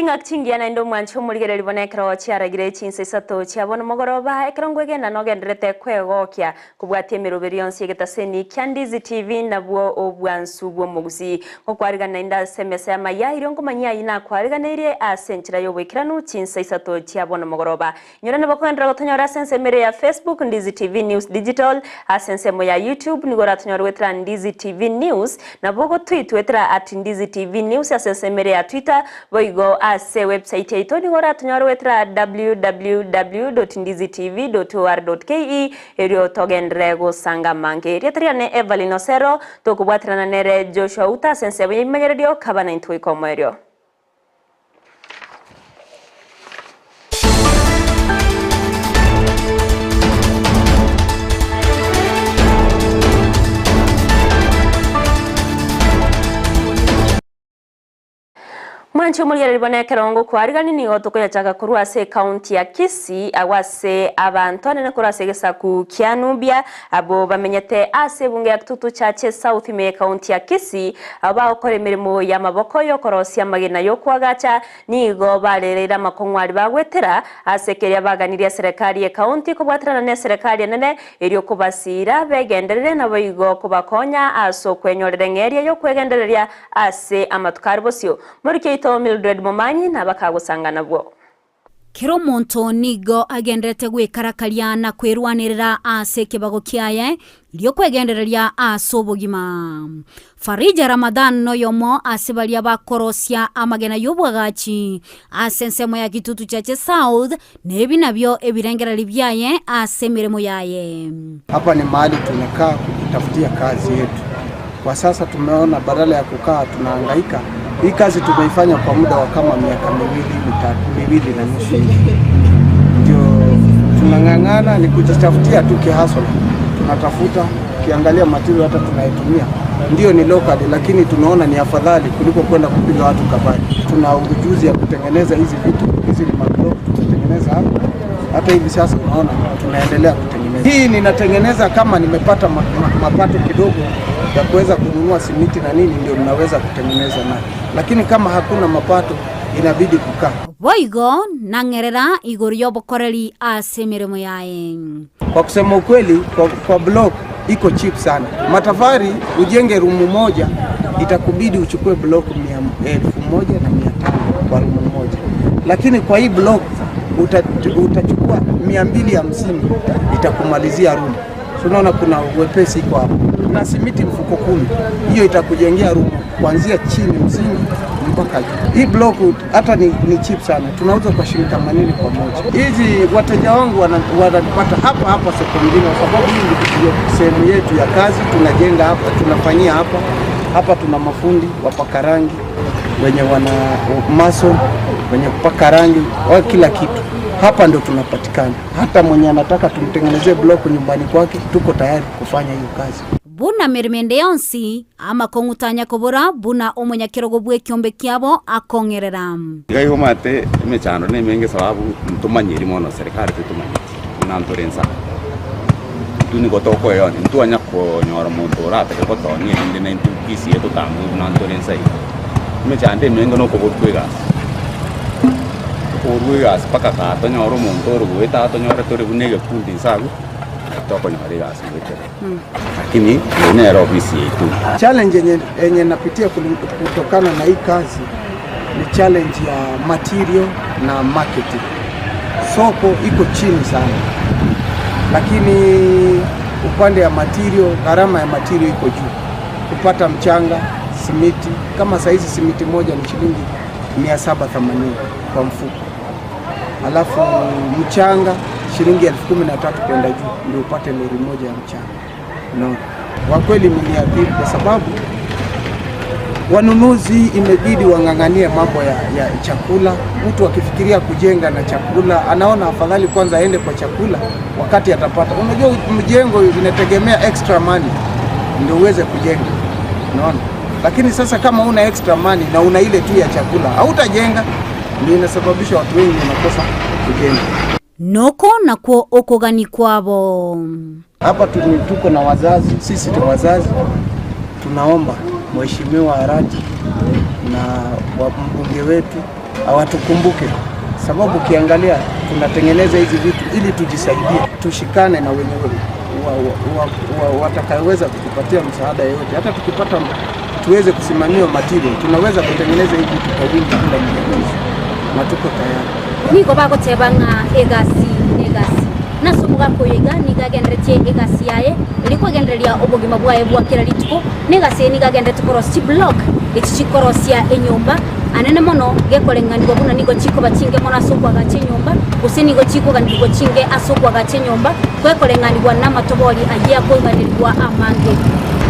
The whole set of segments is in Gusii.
Ching'aki chingiya naende omwanche omorigereria bono ekero chiaragire chinsa isato chia bono mogoroba, ekero nkwegena nogendererete kwegokia kobwatia emeroberi yonsi y'egetaseni kia Ndizi TV nabwo obwansu bw'omogusii. Ngokwarigana naende ase emesa y'amaya erio nkomanyie ayio nakwariganeirie ase enchera y'oboikeranu chinsa isato chia bono mogoroba. Inyora nabo kogenderera gotonyora ase ensemo ere ya Facebook, Ndizi TV News Digital, ase ensemo ya YouTube nigo oratonyore goetera Ndizi TV News, nabo ogotwitwetera at Ndizi TV News ase ensemo ere ya Twitter, boigo ase website yaito nigo oratonyore goetera www.ndizitv.or.ke erio togenderere gosanga amange. Erieta riane Evelyn Osero, tokobwaterana nere Joshua Uta ase ensemo y'ebimanyererio, kaba naintwe goika omoerio. Mwanche omorigereria bono ekerongo kwarigani nigo tokoyachaka korwa ase ecounty ya Kisii agwo ase abanto anene korwa ase egesaku kia Nubia abwo bamenyete ase ebunge ya Kitutu Chache South ime y'ecounty ya Kisii abwo bagokora emeremo y'amaboko y'okorosia amagena y'okoagacha nigo barereire amakong'u aria bagwetera ase keria baganirie eserekari y'ecounty kobwaterana n'eserekari enene erio kobasiira begenderere naboigo kobakonya ase okwenyorera eng'eria y'okwegendereria Ase amatuko are bosio, moriki oito Mildred Momanyi nabakagosanga nabwo. Kera omonto nigo agendererete gwekarakaria na kwerwanerera ase ekebago kiaye erio kwegendereria ase obogima. Farija Ramadhan noyomo ase baria bakorosia amagena y'obwagachi ase ensemo ya Kitutu Chache South, na ebi nabio ebirengererio biaye ase emeremo yaye. Hapa ni mahali tunakaa kujitafutia kazi yetu. Kwa sasa tumeona badala ya kukaa tunahangaika, hii kazi tumeifanya kwa muda wa kama miaka miwili mitatu, miwili na nusu hivi, ndio tunang'ang'ana, ni kujitafutia tu kihasla, tunatafuta ukiangalia material hata tunayetumia ndio ni local, lakini tunaona ni afadhali kuliko kwenda kupiga watu kabari. Tuna ujuzi ya kutengeneza hizi vitu, hizi ni mablock tunatengeneza hapa. Hata hivi sasa unaona tunaendelea kutengeneza. Hii ninatengeneza kama nimepata ma, ma, mapato kidogo ya kuweza kununua simiti na nini, ndio ninaweza kutengeneza nayo, lakini kama hakuna mapato inabidi kukaa. Boigo nang'erera igoro y'obokoreri ase emeremo yaye. Kwa kusema ukweli, kwa, kwa block iko cheap sana. Matafari ujenge rumu moja itakubidi uchukue block 1500 kwa rumu moja, lakini kwa hii block uta, utachukua 250 itakumalizia rumu. So unaona kuna uwepesi iko hapo, na simiti mfuko kumi, hiyo itakujengea rumu kuanzia chini msingi mpaka juu. Hii block hata ni, ni cheap sana, tunauza kwa shilingi 80 kwa moja. Hizi wateja wangu wanapata hapa hapa soko mjini, kwa sababu hii ndio sehemu yetu ya kazi, tunajenga hapa, tunafanyia hapa hapa. Tuna mafundi wapaka rangi wenye wana mason wenye kupaka rangi wa kila kitu hapa ndo tunapatikana. Hata mwenye anataka tumtengenezee block nyumbani kwake, tuko tayari kufanya hiyo kazi. Buna meremo ende yonsi, amakong'u tanya kobora buna omonyakerogo bw'ekiombe kiabo akong'erera. Iga igo omanyete emechando nemenge sababu ntomanyiri mono serikali tetomanyeti buna ntore inse aa. Intwe nigo tokoeonia, ntwanya konyora monto oratake gotonia erinde naintwe gisiye totambue buna ntore inse iga. Emechando emenge na okoborwa egasi, okoborwa egasi mpaka kaa tonyore omonto ore goeta atonyore tore buna egekundi inse abwo, tokonyora egasi goetera. Lakini eye nere ofisi yaito. Challenge yenye, yenye napitia kutokana na hii kazi ni challenge ya material na marketing. Soko iko chini sana, lakini upande ya material, gharama ya material iko juu. Kupata mchanga, simiti, kama saizi simiti moja ni shilingi 780 kwa mfuko, alafu mchanga shilingi 13,000 kwenda juu ndio upate lori moja ya mchanga. No. Kwa kweli imeniathiri kwa sababu wanunuzi imebidi wang'ang'anie mambo ya, ya chakula. Mtu akifikiria kujenga na chakula anaona afadhali kwanza aende kwa chakula, wakati atapata. Unajua mjengo inategemea extra money ndio uweze kujenga, unaona. Lakini sasa kama una extra money na una ile tu ya chakula hautajenga, ndio inasababisha watu wengi wanakosa kujenga. Noko nakwo okogania kwabo. Hapa tuko na wazazi, sisi ni wazazi, tunaomba Mheshimiwa Arati na mbunge wetu Hawatukumbuke sababu ukiangalia tunatengeneza hizi vitu ili tujisaidie, tushikane na wenye watakayoweza kutupatia msaada yoyote, hata tukipata tuweze kusimamia material, tunaweza kutengeneza hivi vitu kwa wingi bila matatizo, na tuko tayari. Nigo bagoteba ng'a egasi negasi. Nase omogaka oyo iga nigo agenderetie egasi yaye, erio kwegendereria obogima bwaye bwa kera rituko, na egasi eye nigo agenderete korosia chiblock echi chikorosia enyomba anene mono, gekoreng'anigwa buna nigo chikoba chinke mono ase okoagacha enyomba, gose nigo chikoganigwa chinke ase okoagacha enyomba, gekoreng'anigwa namatobori ayio akoiganerigwa amange.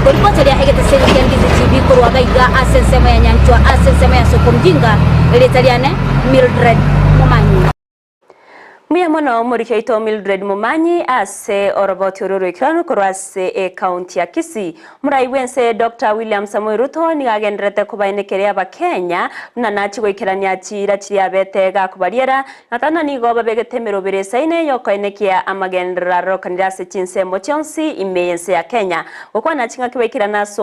Koripoteria egeteseni kia Ndizi TV korwa gaiga ase ensemo ya Nyanchwa ase ensemo ya Soko Mjinga, erieta riane Mildred Momanyi. Mbuya mono omoriki oito Mildred Momanyi ase oroboti oro rw'ekeranu korwa ase ecounty ya Kisii. Morai bw'ense Doctor William Samoei Ruto nigo agendererete kobaenekeria abakenya buna nachie goikerania chiira chiria abete gakobariera na tana nigo babegete emeroberi esaine y'okoenekia amagenderero arokanire ase chinsemo chionsi ime y'ense ya Kenya. Gokwana ching'aki baikerana ase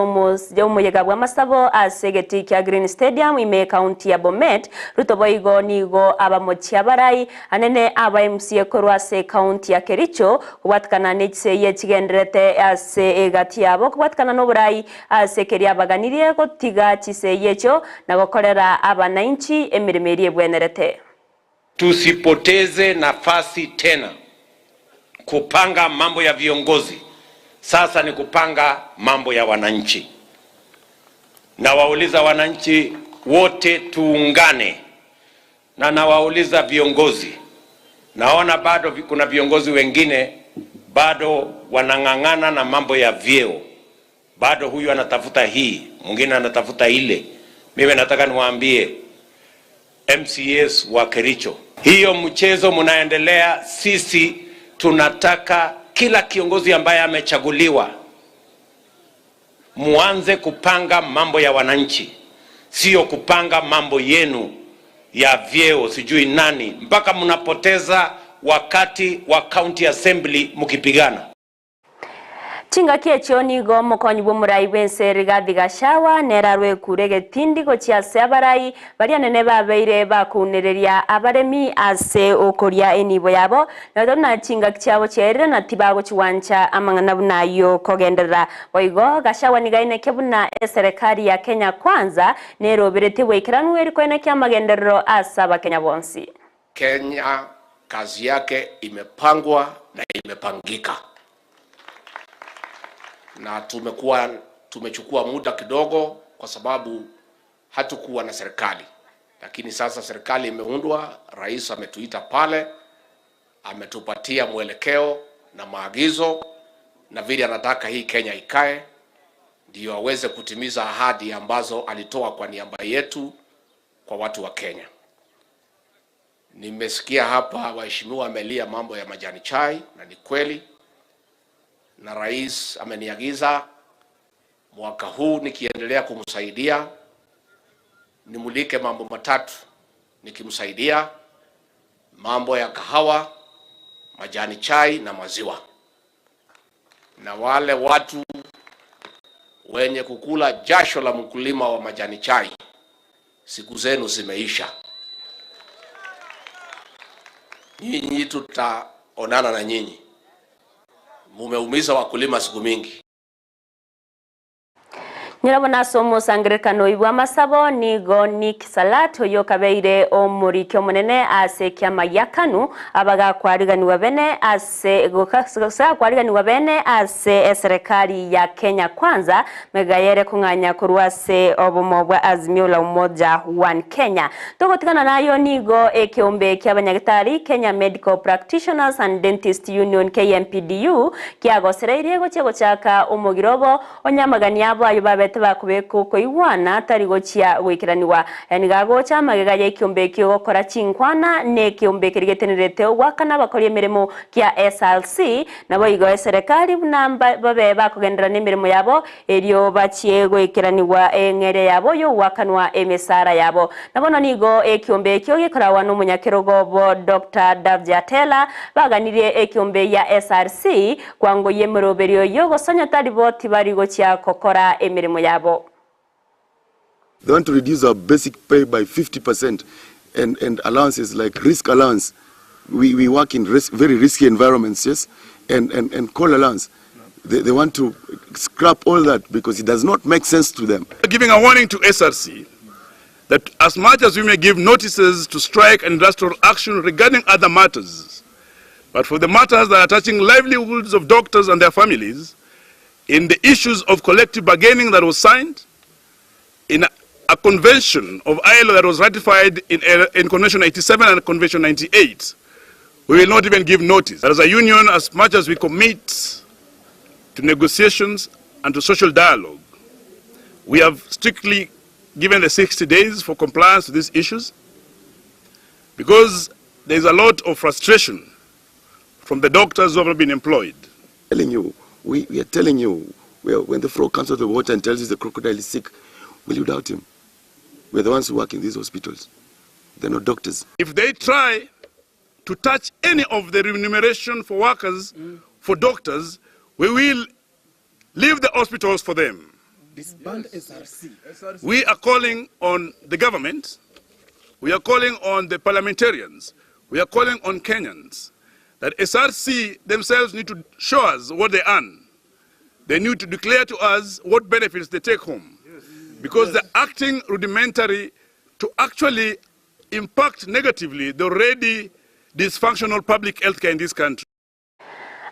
omoyega bw'amasabo ase egetii kia Green Stadium ime y'ecounty ya Bomet, Ruto boigo nigo abamochie abarai anene aba MCA korwa ase ecounty ya Kericho kobwatikana nechisegi echigendererete ase egati yabo kobwatikana noborai ase keria baganirie gotiga chisegi echio na gokorera abanainchi emeremo eria ebwenerete. Tusipoteze nafasi tena kupanga mambo ya viongozi, sasa ni kupanga mambo ya wananchi. Nawauliza wananchi wote tuungane, na nawauliza viongozi, naona bado kuna viongozi wengine bado wanang'ang'ana na mambo ya vyeo, bado huyu anatafuta hii, mwingine anatafuta ile. Mimi nataka niwaambie MCAs wa Kericho, hiyo mchezo mnaendelea, sisi tunataka kila kiongozi ambaye amechaguliwa muanze kupanga mambo ya wananchi, sio kupanga mambo yenu ya vyeo sijui nani, mpaka mnapoteza wakati wa county assembly mkipigana. Chingaki echio nigo omokonyi bw'omorai bw'ense Rigathi Gachagua nere arwekure egetindi gochia ase abarai baria anene babeire bakounereria abaremi ase okoria enibo yabo na buna chingaki chiabo chiaerire na tibagochigwancha amang'ana buna ayio kogenderera. Boigo Gachagua nigo aineke buna eserekari ya Kenya Kwanza neroberetie boikeranu eri koenekia amagenderero ase abakenya bonsi. Kenya kazi yake imepangwa na imepangika, na tumekuwa tumechukua muda kidogo kwa sababu hatukuwa na serikali, lakini sasa serikali imeundwa. Rais ametuita pale, ametupatia mwelekeo na maagizo na vile anataka hii Kenya ikae, ndiyo aweze kutimiza ahadi ambazo alitoa kwa niaba yetu kwa watu wa Kenya. Nimesikia hapa waheshimiwa amelia mambo ya majani chai, na ni kweli, na rais ameniagiza mwaka huu nikiendelea kumsaidia nimulike mambo matatu nikimsaidia: mambo ya kahawa, majani chai na maziwa. Na wale watu wenye kukula jasho la mkulima wa majani chai, siku zenu zimeisha. Nyinyi tutaonana na nyinyi, mumeumiza wakulima siku mingi. Nyarabona ase omosangererekano oyio bw'amasabo nigo Nick Salat oyio okabeire omoriki omonene ase ekiama gia KANU abagakwariganiwa bene ase gokakwariganiwa bene ase eserekari ya Kenya Kwanza megayere kong'anya korwa ase obomo bwa Azimio la Umoja One Kenya. Togotigana nayo nigo ekeombe kia abanyagitari Kenya Medical Practitioners and Dentist Union KMPDU kiagosereirie gochia gochaka omogiro obo onyamagani abo ayo babete bakobeka okoigwana tari gochia goikeraniwa. Niga agocha amagega ya ekeombe ekio gokora chinkwana na ekeombe keria getenerete ogwakana abakori emeremo kia SRC nabo igo eserekari buna babe bakogenderera na emeremo yabo erio bachie goikeraniwa eng'eria yabo yogwakanwa emesara yabo. Na bono nigo ekeombe ekio gekorawa na omonyakerogo bo Dr. Davji Atela baganirie ekeombe ya SRC kwangoyia emeroberio yogosonya tari bo tibari gochia kokora emeremo yabo. They want to reduce our basic pay by 50%. and, and allowances like risk allowance. We, we work in risk, very risky environments, yes, and, and, and call allowance. They, they want to scrap all that because it does not make sense to them. Giving a warning to SRC that as much as we may give notices to strike and industrial action regarding other matters, but for the matters that are touching livelihoods of doctors and their families, in the issues of collective bargaining that was signed, in a convention of ILO that was ratified in, in Convention 87 and Convention 98, we will not even give notice. As a union, as much as we commit to negotiations and to social dialogue, we have strictly given the 60 days for compliance to these issues because there is a lot of frustration from the doctors who have not been employed. Telling you, we, we are telling you, we are, when the frog comes out of the water and tells you the crocodile is sick, will you doubt him? We're the ones who work in these hospitals. They're not doctors. If they try to touch any of the remuneration for workers, for doctors, we will leave the hospitals for them. Disband SRC. We are calling on the government, we are calling on the parliamentarians, we are calling on Kenyans that SRC themselves need to show us what they earn. They need to declare to us what benefits they take home. Because they're acting rudimentary to actually impact negatively the already dysfunctional public healthcare in this country.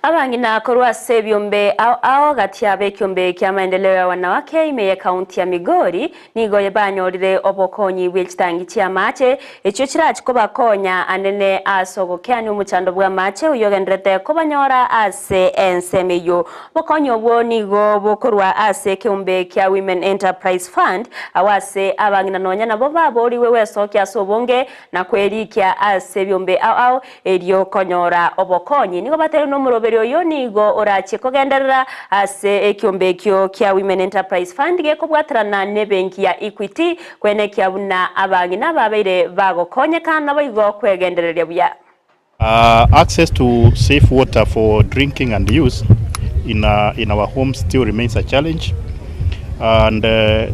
Abang'ina korwa ase ebiombe ao ao gati yabo ekiombe kia maendeleo ya wanawake ime ya kaunti ya Migori nigo banyorire obokonyi bwe chitangi chia amache echio chirachi kobakonya anene ase ogokeania omochando bwa amache oyo ogenderete kobanyora ase ensemo eywo. Obokonyi obwo nigo bokorwa ase ekiombe kia Women Enterprise Fund awo ase abang'ina nonya nabo baboriwe gwesokia ase obonge na kwerikia ase ebiombe ao ao erio konyora obokonyi. Nigo bateire na omoroberi oyo nigo orachie kogenderera ase ekiombe ekio kia Women Enterprise Fund gekobwaterana na ebenki ya Equity kwenekia buna abang'ina babeire bagokonyeka nabo igo kwegendereria buya. Access to safe water for drinking and use in our homes still remains a challenge, and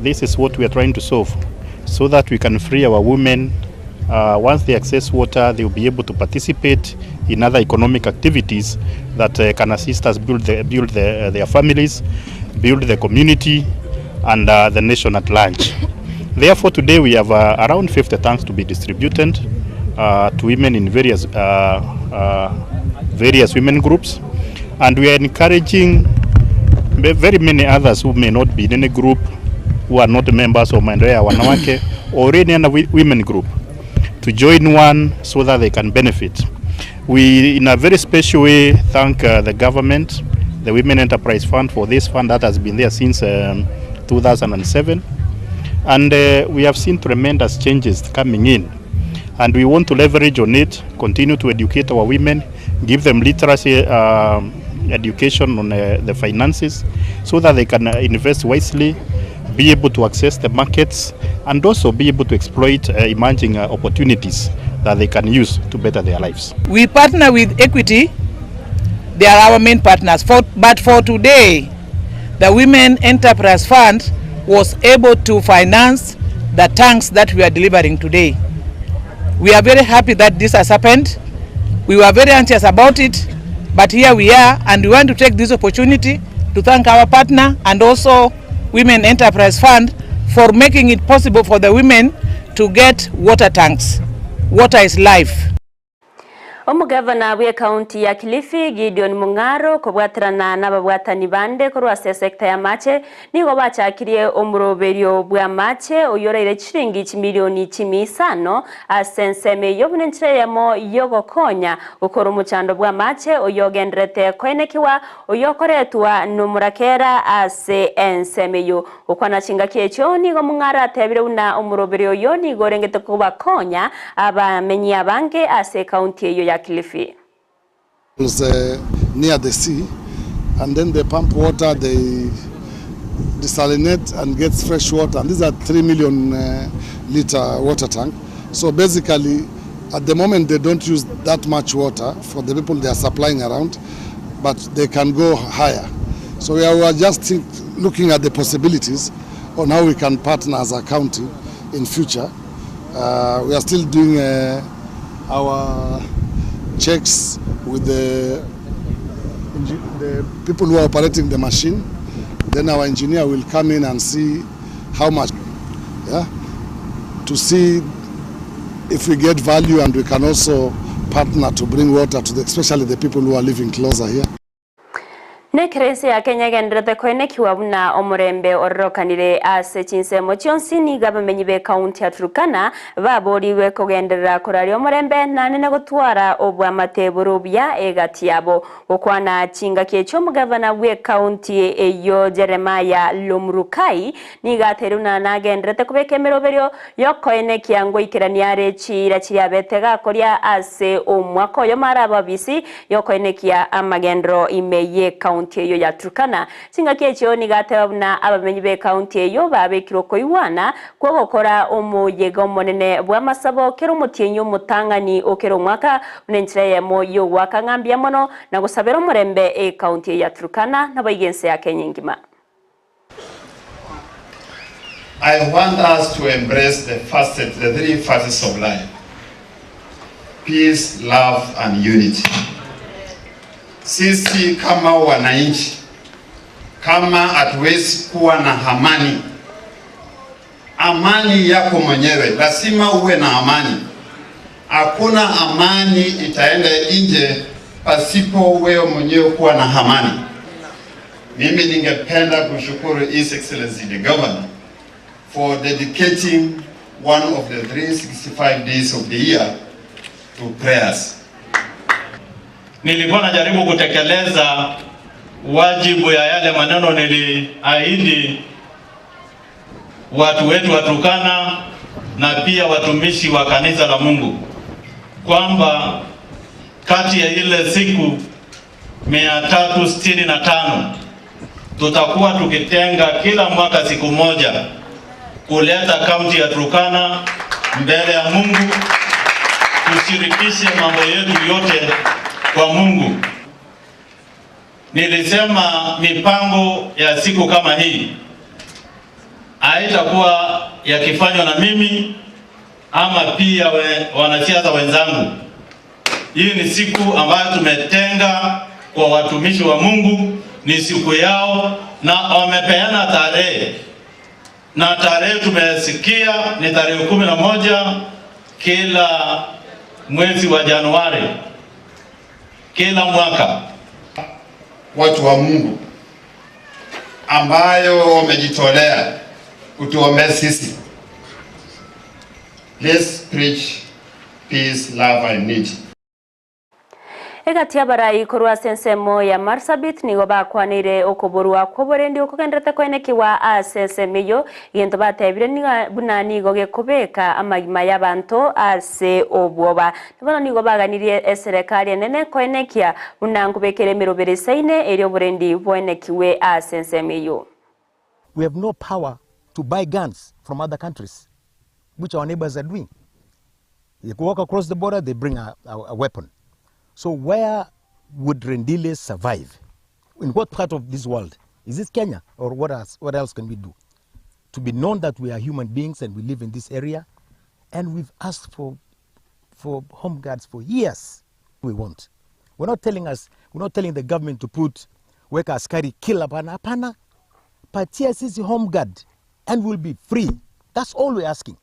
this is what we are trying to solve so that we can free our women. Once they access water, they will be able to participate in other economic activities that can assist us build, the, build the, their families, build the community, and the nation at large. Therefore, today we have around 50 tanks to be distributed to women in various women groups, and we are encouraging very many others who may not be in any group, who are not members of Maendeleo ya Wanawake or any other women group, to join one so that they can benefit. We, in a very special way, thank the government, the Women Enterprise Fund, for this fund that has been there since 2007. And we have seen tremendous changes coming in. And we want to leverage on it, continue to educate our women, give them literacy education on the finances so that they can invest wisely, be able to access the markets, and also be able to exploit emerging opportunities that they can use to better their lives. We partner with Equity. They are our main partners. But for today, the Women Enterprise Fund was able to finance the tanks that we are delivering today. We are very happy that this has happened. We were very anxious about it, but here we are, and we want to take this opportunity to thank our partner and also Women Enterprise Fund for making it possible for the women to get water tanks. Water is life. Omogavana bwe county ya Kilifi Gideon Mung'aro kobwaterana n'ababwatani bande korwa ase sector ya mache nigo bachakirie omuroberio bwa mache oyoreire chiringi chimilioni chimisano ase ensemo eywo buna enchera eyemo yogokonya gokora omochando bwa mache oyogenderete koenekiwa oyokoretwa nomorakera ase ensemo eywo. Gokwana chingaki echio nigo Mung'aro atebire buna omoroberi oyo nigo orengete kobakonya abamenyi abange ase county eyo ya Kilifi. Near the sea, and then they pump water, they desalinate and get fresh water. And these are 3 million liter water tank. So basically, at the moment, they don't use that much water for the people they are supplying around, but they can go higher. So we are just looking at the possibilities on how we can partner as a county in future Uh, we are still doing uh, our checks with the, the people who are operating the machine. Then our engineer will come in and see how much, yeah, to see if we get value and we can also partner to bring water to the, especially the people who are living closer here. Nekero ense ya Kenya egendererete koenekiwa buna omorembe ororokanire ase chinsemo chionsi, nigo abamenyi b'ekaunti ya Turkana baborigwe kogenderera koraria omorembe naende na gotwara obwamate bore obuya egati yabo. Gokwana chingaki echio omogavana bw'ekaunti eyio Jeremiah Lomurukai nigo ateire buna nagendererete kobeka emeroberio y'okoenekia ngoikerania are chiira chiria abete gakoria ase omwaka oyomo arabe obisi y'okoenekia amagenderero ime y'ekaunti eyio ya Turkana. Chingaki echio nigo ateba buna abamenyi b'ekaunti eyio babekire okoigwana kw'ogokora omoyega omonene bw'amasabo kera omotienyi omotang'ani o kera omwaka buna enchera eyemo y'ogoaka ng'a mbuya mono na gosabera omorembe ekaunti eyio ya Turkana naboigo ense ya Kenya engima. I want us to embrace the facets, the three facets of life. Peace, love and unity. Sisi kama wananchi, kama hatuwezi kuwa na amani, amani yako mwenyewe lazima uwe na amani. Hakuna amani itaenda nje pasipo wewe mwenyewe kuwa na amani. Mimi ningependa kushukuru His Excellency the Governor for dedicating one of the 365 days of the year to prayers. Nilikuwa najaribu kutekeleza wajibu ya yale maneno niliahidi watu wetu wa Turkana na pia watumishi wa kanisa la Mungu kwamba kati ya ile siku 365 tutakuwa tukitenga kila mwaka siku moja kuleta kaunti ya Turkana mbele ya Mungu, tushirikishe mambo yetu yote kwa Mungu. Nilisema mipango ya siku kama hii haitakuwa yakifanywa na mimi ama pia we, wanasiasa wenzangu. Hii ni siku ambayo tumetenga kwa watumishi wa Mungu, ni siku yao na wamepeana tarehe, na tarehe tumesikia ni tarehe 11 kila mwezi wa Januari kila mwaka. Watu wa Mungu ambayo wamejitolea kutuombea sisi. Let's preach peace, love and unity. Egati y'abarai korwa ase ensemo ya Marsabit nigo bakwaneire okoborwa kw'oborendi okogenderete koenekigwa ase ensemo eyio, egento batebire nigo buna nigo gekobeka amagima y'abanto ase obwoba. Na bono nigo baganirie eserekari enene koenekia buna nkobekera emerobere esaine erio oborendi boenekigwe ase ensemo eyio. We have no power to buy guns from other countries, which our neighbors are doing. They walk across the border, they bring a, a, a weapon. So where would Rendille survive? In what part of this world? Is this Kenya or what else, what else can we do? To be known that we are human beings and we live in this area, and we've asked for, for home guards for years. We want. We're not telling us, we're not telling the government to put weka askari kill hapana, hapana. Patia sisi home guard and we'll be free. That's all we're asking.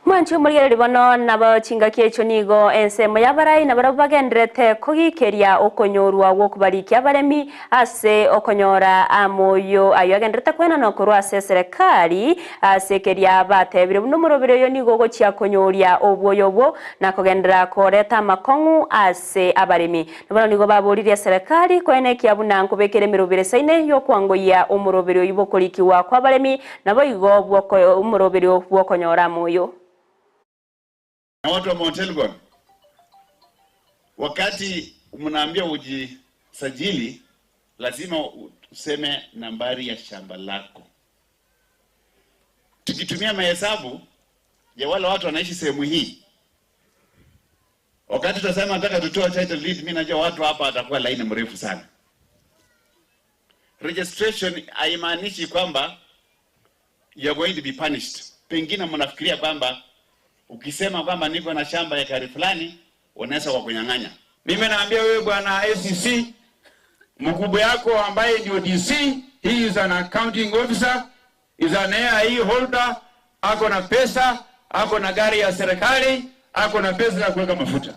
Mwanche omorigereria bono nabo chingaki echio nigo ensemo y'abarai nabarabwo bagendererete kogikeria okonyorwa gw'okobarikia abaremi ase okonyora amoyo ayio agendererete kwenana korwa ase eserekari ase keria batebire buna omoroberi oyo nigo ogochia konyoria obwoyo obwo na kogenderera koreta amakong'u ase abaremi. Na bono nigo baboririe eserekari koenekia buna nkobekera emeroberi esaine y'okwangoyia omoroberi oyio bw'okorikiwa kwa abaremi naboigo bw'oko omoroberi bw'okonyora amoyo. Na watu wa Mount Elgon, wakati mnaambia ujisajili, lazima useme nambari ya shamba lako. Tukitumia mahesabu ya wale watu wanaishi sehemu hii, Wakati tutasema nataka tutoe title deed, mimi najua watu hapa watakuwa laini mrefu sana. Registration haimaanishi kwamba you are going to be punished. Pengine mnafikiria kwamba ukisema kwamba niko na shamba ekari fulani wanaweza wakunyang'anya. Mimi naambia wewe bwana ACC, mkubwa yako ambaye ndio DC, he is an accounting officer, is an AIE holder, ako na pesa, ako na gari ya serikali, ako na pesa ya kuweka mafuta.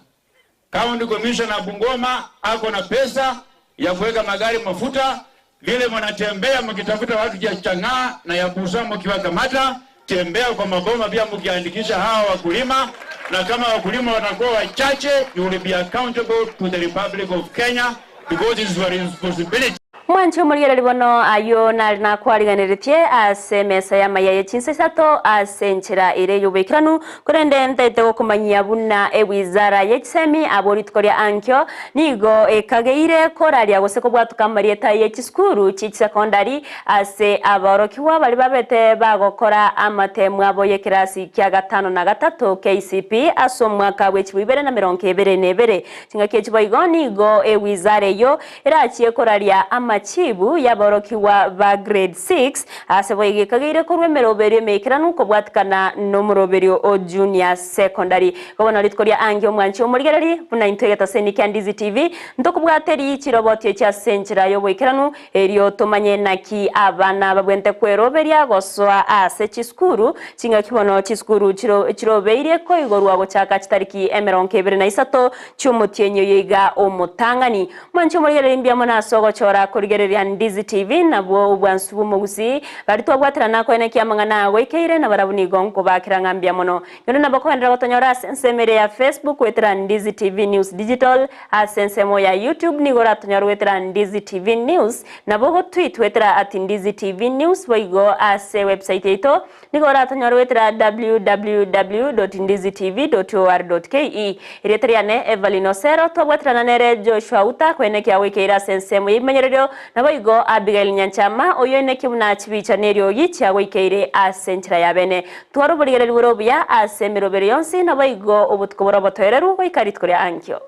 County Commissioner Bungoma ako na pesa ya kuweka magari mafuta. Vile mnatembea mkitafuta watu ya chang'aa na ya busaa mkiwakamata, tembea kwa maboma pia mkiandikisha hawa wakulima, na kama wakulima watakuwa wachache, you will be accountable to the Republic of Kenya because it is your responsibility. Mwanche omorigereria bono ayio nare nakwariganeretie ase emesa y'amaya ye chinsa isato ase enchera ere y'oboikeranu, korende ntaete gokomanyia buna ewizara ye chisemi abwo rituko ria ankio nigo ekageire koraria gose kobwatoka amarieta ye chisukuru chie chisecondary ase abaorokigwa baria babete bagokora amatemu abo y'ekerasi kia gatano na gatato KCPE ase omwaka bw'echibu ibere na merongo ebere na ebere. Chingaki echi boigo nigo ewizara eyio erachie koraria amachibu y'aborokigwa ba grade 6 ase boigo ekageire korwa emeroberio emeikeranu kobwatikana nomoroberio o junior secondary. Igo bono rituko ria ange omwanchi omorigereri buna intwe egetaseni kia Ndizi TV ntokobwateri chiroboti echi ase enchera y'oboikeranu erio tomanye naki abana babwente kweroberia gosoa ase chisukuru chingaki bono chisukuru chirobeirie koigorwa gochaka chitariki emerongo ebere na isato chi'omotienyi oyo iga omotang'ani. Mwanche omorigererie mbuya mono ase ogochora korigereria Ndizi TV nabwo obwansu bw'omogusii baria twabwaterana koenekia amang'ana agoikeire na barabwo nigo nkobakera ng'a mbuya mono. Kende nabo kogenderera gotonyora ase ensemo ere ya Facebook goetera Ndizi TV News Digital, ase ensemo ya YouTube nigo oratonyore goetera Ndizi TV News, nabo ogotweet goetera at Ndizi TV News boigo ase website yaito Nigo oratonyore goetera www.ndizitv.or.ke. Erieta riane Evelyn Osero, twabwaterana nere Joshua Uta koenekia goikeire ase ensemo y'ebimenyererio, naboigo Abigail Nyanchama oyio oenekie buna chibicha neriogi chiagoikeire ase enchera ya bene. Twara oborigereria bore obuya ase emeroberi yonsi, naboigo obotuko bore obotoereru goika rituko ria ankio.